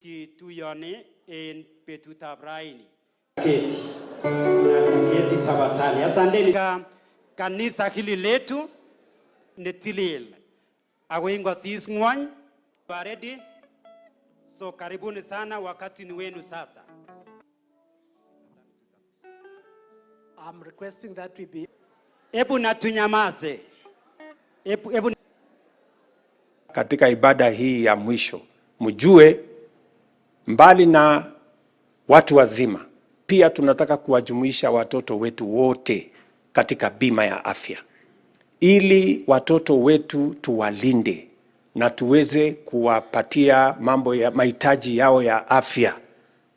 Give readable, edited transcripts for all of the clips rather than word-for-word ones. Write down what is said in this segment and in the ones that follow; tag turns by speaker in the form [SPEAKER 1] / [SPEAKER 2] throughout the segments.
[SPEAKER 1] Tuyoni en betutab raini. Keti. Keti tafadhali. Asanteni kanisa hili letu ni tilil. Ako ingosis ng'wony. You are ready? So karibuni sana, wakati ni wenu sasa.
[SPEAKER 2] I'm requesting that we be
[SPEAKER 1] Hebu na tunyamaze. Hebu, hebu
[SPEAKER 3] Katika ibada hii ya mwisho, mjue mbali na watu wazima, pia tunataka kuwajumuisha watoto wetu wote katika bima ya afya, ili watoto wetu tuwalinde na tuweze kuwapatia mambo ya mahitaji yao ya afya.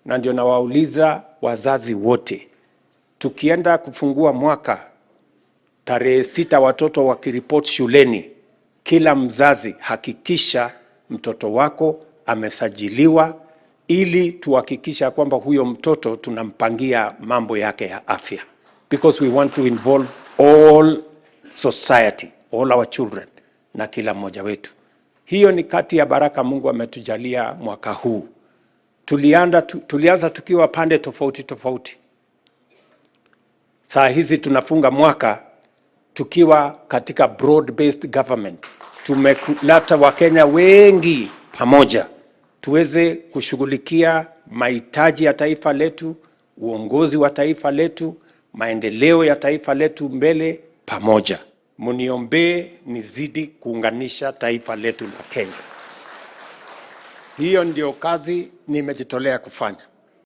[SPEAKER 3] Na ndio nawauliza wazazi wote, tukienda kufungua mwaka tarehe 6 watoto wakiripoti shuleni, kila mzazi hakikisha mtoto wako amesajiliwa, ili tuhakikisha kwamba huyo mtoto tunampangia mambo yake ya afya, because we want to involve all society, all our children na kila mmoja wetu. Hiyo ni kati ya baraka Mungu ametujalia mwaka huu. Tulianza tukiwa pande tofauti tofauti. Saa hizi tunafunga mwaka tukiwa katika broad based government. Tumeleta Wakenya wengi pamoja tuweze kushughulikia mahitaji ya taifa letu, uongozi wa taifa letu, maendeleo ya taifa letu mbele pamoja. Muniombee nizidi kuunganisha taifa letu la Kenya. Hiyo ndio kazi nimejitolea kufanya.